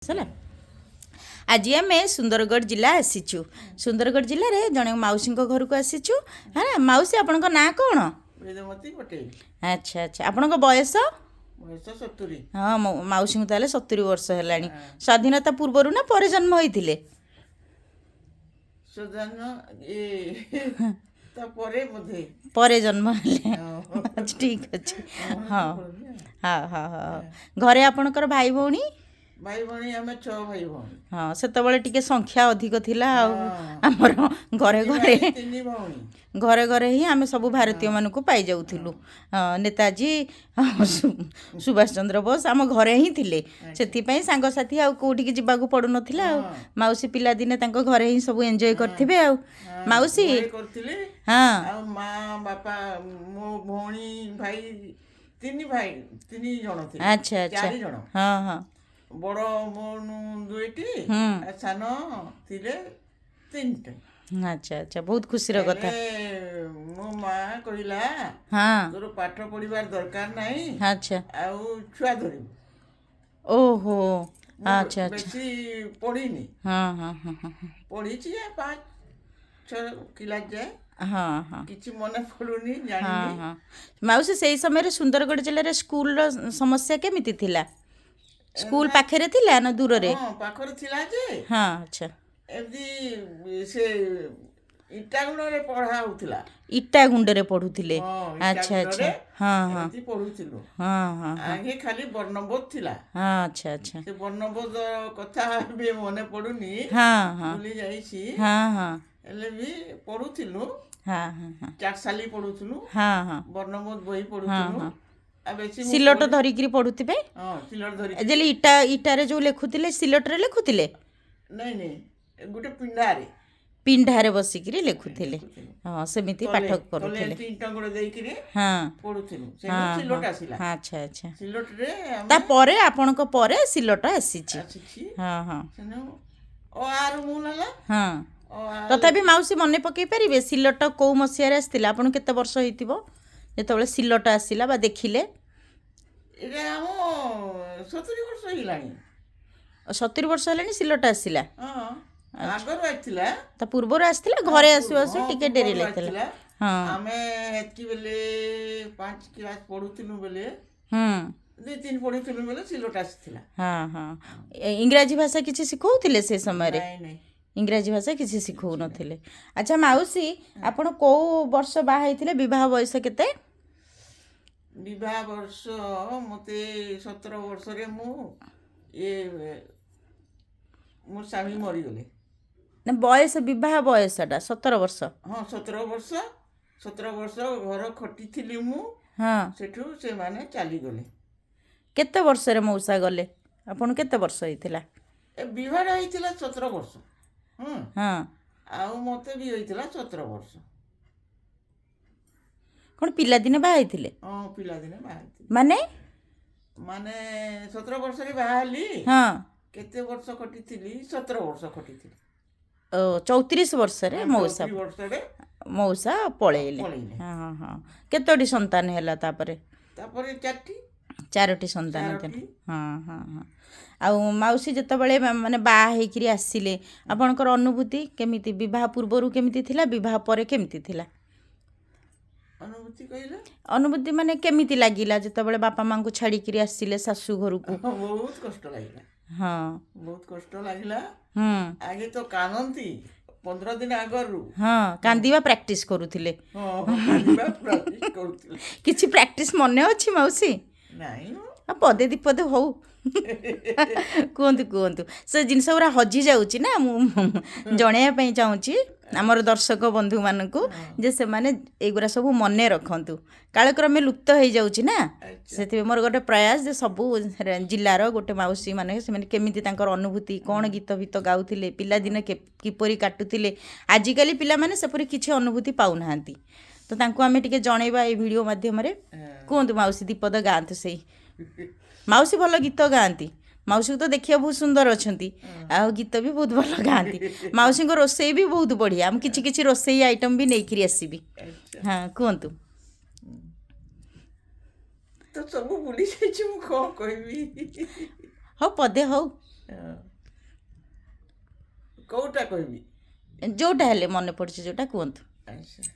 ହେଲା। ଆଜି ଆମେ ସୁନ୍ଦରଗଡ଼ ଜିଲ୍ଲା ଆସିଛୁ। ସୁନ୍ଦରଗଡ଼ ଜିଲ୍ଲାରେ ଜଣେ ମାଉସୀଙ୍କ ଘରକୁ ଆସିଛୁ। ହେଲା ମାଉସୀ, ଆପଣଙ୍କ ନାଁ କ'ଣ? ବେଦମତୀ ପଟେଲ। ଆଚ୍ଛା ଆଚ୍ଛା, ଆପଣଙ୍କ ବୟସ? ବୟସ 70। ହଁ, ମାଉସୀଙ୍କୁ ତାହେଲେ 70 ବର୍ଷ ହେଲାଣି। ସ୍ୱାଧୀନତା ପୂର୍ବରୁ ନା ପରେ ଜନ୍ମ ହୋଇଥିଲେ? ସୁଧାନ ଏ ତାପରେ ବୋଧେ। ପରେ ଜନ୍ମ ହେଲେ। ଆଚ୍ଛା, ଠିକ୍ ଅଛି। ହଁ ହଁ ହଁ ହଁ ଘରେ ଆପଣଙ୍କର ଭାଇ ଭଉଣୀ? ଭାଇ ଭଉଣୀ ଆମେ 6 ଭାଇ ଭଉଣୀ। ହଁ, ସେତେବେଳେ ଟିକେ ସଂଖ୍ୟା ଅଧିକ ଥିଲା ଆଉ ଆମର ଘରେ ଘରେ ଭାଇ, 3 ଭଉଣୀ। ଘରେ ଘରେ ହିଁ ଆମେ ସବୁ ଭାରତୀୟମାନଙ୍କୁ ପାଇଯାଉଥିଲୁ। ନେତାଜୀ, ସୁଭାଷ ଚନ୍ଦ୍ର ବୋଷ ଆମ ଘରେ ହିଁ ଥିଲେ। ସେଥିପାଇଁ ସାଙ୍ଗସାଥି ଆଉ କୋଉଠିକି ଯିବାକୁ ପଡୁନଥିଲା। ଆଉ ମାଉସୀ ପିଲାଦିନେ ତାଙ୍କ ଘରେ ହିଁ ସବୁ ଏନ୍ଜୟ କରିଥିବେ। ଆଉ ମାଉସୀ ଘରେ କରୁଥିଲେ। ହଁ। ଆଉ ମା ବାପା, ମୋ ଭଉଣୀ ଭାଇ, 3 ଭାଇ 3 ଜଣ ଥିଲେ। ଆଚ୍ଛା ଆଚ୍ଛା। 4 ଜଣ। ହଁ ହଁ ବଡ଼ ମୋ 2ଟି ଆଉ ସାନ ଥିଲେ 3ଟା। ଆଚ୍ଛା ଆଚ୍ଛା, ବହୁତ ଖୁସିର କଥା। ହେଲେ ମୋ ମା କହିଲା, ତୋର ପାଠ ପଢିବାର ଦରକାର ନାହିଁ ଆଉ ଛୁଆ ଧରିବୁ। ଓହୋ, ମୁଁ ଆଚ୍ଛା ଆଚ୍ଛା। ବେଶୀ ପଢିନି। ହଁ ହଁ ହଁ ହଁ ହଁ ପଢିଛି ଯେ 5 6 କ୍ଲାସ ଯାଏ। ହଁ ହଁ କିଛି ମନେ ପଡୁନି, ଜାଣିନି। ହଁ, ମାଉସୀ, ସେଇ ସମୟରେ ସୁନ୍ଦରଗଡ଼ ଜିଲ୍ଲାରେ ସ୍କୁଲର ସମସ୍ୟା କେମିତି ଥିଲା? ସ୍କୁଲ ପାଖରେ ଥିଲା ନା ଦୂରରେ? ହଁ, ପାଖରେ ଥିଲା ଯେ ହଁ ଆଚ୍ଛା। ଏମିତି ସେ ଇଟା ଗୁଣରେ ପଢା ହଉଥିଲା। ଇଟା ଗୁଣ୍ଡରେ ପଢୁଥିଲେ? ହଁ, ଇଟା ଆଚ୍ଛା ଆଚ୍ଛା। ଗୁଣ୍ଡରେ ହଁ ହଁ ଏମିତି ପଢୁଥିଲୁ। ହଁ ହଁ ଆଗେ ଖାଲି ବର୍ଣ୍ଣବୋଧ ଥିଲା। ହଁ ଆଚ୍ଛା ଆଚ୍ଛା। ସେ ବର୍ଣ୍ଣବୋଧ କଥା ବି ମନେ ପଡୁନି, ହଁ ହଁ ଭୁଲି ଯାଇଛି। ହଁ ହଁ ହେଲେ ବି ପଢୁଥିଲୁ। ହଁ ହଁ ହଁ ଚାଟଶାଲି ପଢୁଥିଲୁ, ହଁ ହଁ ବର୍ଣ୍ଣବୋଧ ବହି ପଢୁଥିଲୁ। ଆଉ ବେଶୀ ମୁଁ ସିଲଟ ଧରିକିରି ପଢୁଥିବେ? ହଁ, ସିଲଟ ଧରି। ଯେଲେ ଇଟା ଇଟାରେ ଯୋଉ ଲେଖୁଥିଲେ, ସିଲଟରେ ଲେଖୁଥିଲେ? ନାଇଁ ନାଇଁ, ଗୋଟେ ପିଣ୍ଡାରେ। ପିଣ୍ଡାରେ ବସିକିରି ଲେଖୁଥିଲେ। ହଁ, ସେମିତି ପାଠ ତଲେ କରୁଥିଲେ। ତିନିଟା ଗୋଡ଼ ଦେଇକିରି ପଢୁଥିଲୁ। ସେଠୁ ସିଲଟ ଆସିଲା। ଆଚ୍ଛା ଆଚ୍ଛା। ସିଲଟରେ ଆମେ ତାପରେ ଆପଣଙ୍କ ପରେ ସିଲଟ ଆସିଛି। ଆସିଛି। ହଁ ହଁ ସେନୁ ଅ ଆରୁ ମୁଁ ହେଲା ଅ ଆ। ତଥାପି ମାଉସୀ ମନେ ପକେଇ ପାରିବେ ସିଲଟ କୋଉ ମସିହାରେ ଆସିଥିଲା? ଆପଣଙ୍କୁ କେତେ ବର୍ଷ ହେଇଥିବ ଯେତେବେଳେ ସିଲଟ ଆସିଲା ବା ଦେଖିଲେ? ଏଇଟା ଆମ 70 ବର୍ଷ ହେଇଗଲାଣି। 70 ବର୍ଷ ହେଲାଣି ସିଲଟ ଆସିଲା? ହଁ, ଆଗରୁ ଆସିଥିଲା। ତା ପୂର୍ବରୁ ଆସିଥିଲା, ଘରେ ଆସୁ ଆସୁ ଟିକେ ଡେରି ପୂର୍ବରୁ ଲାଗିଥିଲା। ଆସିଥିଲା। ହଁ। ଆମେ ହେତ୍କି ବେଲେ 5 କ୍ଲାସ ପଢୁଥିଲୁ ବେଲେ, 2 3 ପଢୁଥିଲୁ ବେଲେ ସିଲଟ ଆସିଥିଲା। ହଁ ହଁ ଇଂରାଜୀ ଭାଷା କିଛି ଶିଖଉଥିଲେ ସେ ସମୟରେ? ନାଇଁ ନାଇଁ। ଇଂରାଜୀ ଭାଷା କିଛି ଶିଖଉନଥିଲେ। ଆଚ୍ଛା ମାଉସୀ, ଆପଣ କୋଉ ବର୍ଷ ବାହା ହେଇଥିଲେ? ବିବାହ ବୟସ କେତେ? ବିବାହ ବର୍ଷ ମତେ 17 ବର୍ଷରେ ମୁଁ ଇଏ ମୋ ସ୍ୱାମୀ ମରିଗଲେ। ନା, ବୟସ, ବିବାହ ବୟସଟା 17 ବର୍ଷ? ହଁ, 17 ବର୍ଷ। 17 ବର୍ଷ ଘର ଖଟିଥିଲି ମୁଁ। ସେଠୁ ସେମାନେ ଚାଲିଗଲେ। କେତେ ବର୍ଷରେ ମଉସା ଗଲେ? ଆପଣଙ୍କୁ କେତେ ବର୍ଷ ହେଇଥିଲା? ଏ ବିବାହ ହେଇଥିଲା 17 ବର୍ଷ। ହୁଁ। ଆଉ ମତେ ବି ହେଇଥିଲା 17 ବର୍ଷ। କ'ଣ ପିଲାଦିନେ ବାହା ହେଇଥିଲେ? ହଁ, ପିଲାଦିନେ ବାହା ହେଇଥିଲି। ମାନେ? ମାନେ 17 ବର୍ଷରେ ବାହା ହେଲି। କେତେ ବର୍ଷ ଖଟିଥିଲି? 17 ବର୍ଷ ଖଟିଥିଲି। ଓ, 34 ବର୍ଷରେ ମଉସା 34 ବର୍ଷରେ ମଉସା ପଳେଇଲେ। ପଳେଇଲେ। ହଁ ହଁ ହଁ କେତୋଟି ସନ୍ତାନ ହେଲା ତାପରେ? ତାପରେ 4ଟି। 4ଟି ସନ୍ତାନ ଥିଲେ। 4ଟି। ହଁ ହଁ ହଁ ଆଉ ମାଉସୀ, ଯେତେବେଳେ ମାନେ ବାହା ହେଇକିରି ଆସିଲେ, ଆପଣଙ୍କର ଅନୁଭୂତି କେମିତି? ବିବାହ ପୂର୍ବରୁ କେମିତି ଥିଲା, ବିବାହ ପରେ କେମିତି ଥିଲା? ଅନୁଭୂତି କହିଲେ? ଅନୁଭୂତି ମାନେ କେମିତି ଲାଗିଲା ଯେତେବେଳେ ବାପା ମାଙ୍କୁ ଛାଡ଼ିକିରି ଆସିଲେ ଶାଶୁ ଘରକୁ? ବହୁତ କଷ୍ଟ ଲାଗିଲା। ବହୁତ କଷ୍ଟ ଲାଗିଲା। ଆଗେ ତ କାନ୍ଦନ୍ତି 15 ଦିନ ଆଗରୁ। ହଁ, କାନ୍ଦିବା ପ୍ରାକ୍ଟିସ୍ କରୁଥିଲେ। ହଁ, କାନ୍ଦିବା ପ୍ରାକ୍ଟିସ୍ କରୁଥିଲେ। କିଛି ପ୍ରାକ୍ଟିସ୍ ମନେ ଅଛି ମାଉସୀ? ନାଇଁ। ଆଉ ପଦେ ଦି ପଦେ ହଉ, କୁହନ୍ତୁ କୁହନ୍ତୁ। ସେ ଜିନିଷ ଗୁଡ଼ା ହଜି ଯାଉଛି ନା। ମୁଁ ଜଣେଇବା ପାଇଁ ଚାହୁଁଛି ଆମର ଦର୍ଶକ ବନ୍ଧୁମାନଙ୍କୁ ଯେ ସେମାନେ ଏଇଗୁଡ଼ା ସବୁ ମନେ ରଖନ୍ତୁ। କାଳକ୍ରମେ ଲୁପ୍ତ ହେଇଯାଉଛି ନା। ସେଥିପାଇଁ ମୋର ଗୋଟେ ପ୍ରୟାସ ଯେ ସବୁ ଜିଲ୍ଲାର ଗୋଟେ ମାଉସୀ ମାନେ ସେମାନେ କେମିତି ତାଙ୍କର ଅନୁଭୂତି କ'ଣ, ଗୀତ ଫୀତ ଗାଉଥିଲେ, ପିଲାଦିନ କିପରି କାଟୁଥିଲେ। ଆଜିକାଲି ପିଲାମାନେ ସେପରି କିଛି ଅନୁଭୂତି ପାଉନାହାନ୍ତି। ତ ତାଙ୍କୁ ଆମେ ଟିକେ ଜଣେଇବା ଏଇ ଭିଡ଼ିଓ ମାଧ୍ୟମରେ। କୁହନ୍ତୁ ମାଉସୀ, ଦୀପଦ ଗାଆନ୍ତୁ ସେଇ। ମାଉସୀ ଭଲ ଗୀତ ଗାଆନ୍ତି। ମାଉସୀକୁ ତ ଦେଖିବା ବହୁତ ସୁନ୍ଦର ଅଛନ୍ତି ଆଉ ଗୀତ ବି ବହୁତ ଭଲ ଗାଆନ୍ତି। ମାଉସୀଙ୍କ ରୋଷେଇ ବି ବହୁତ ବଢ଼ିଆ। ମୁଁ କିଛି କିଛି ରୋଷେଇ ଆଇଟମ୍ ବି ନେଇକିରି ଆସିବି। ହଁ, କୁହନ୍ତୁ। ତ ସବୁ ଭୁଲି ଯାଇଛି, ମୁଁ କ'ଣ କହିବି? ହଉ, ପଦେ ହଉ। ହଁ। କୋଉଟା କହିବି? ଯୋଉଟା ହେଲେ ମନେ ପଡୁଛି ଯୋଉଟା କୁହନ୍ତୁ। ଆଚ୍ଛା।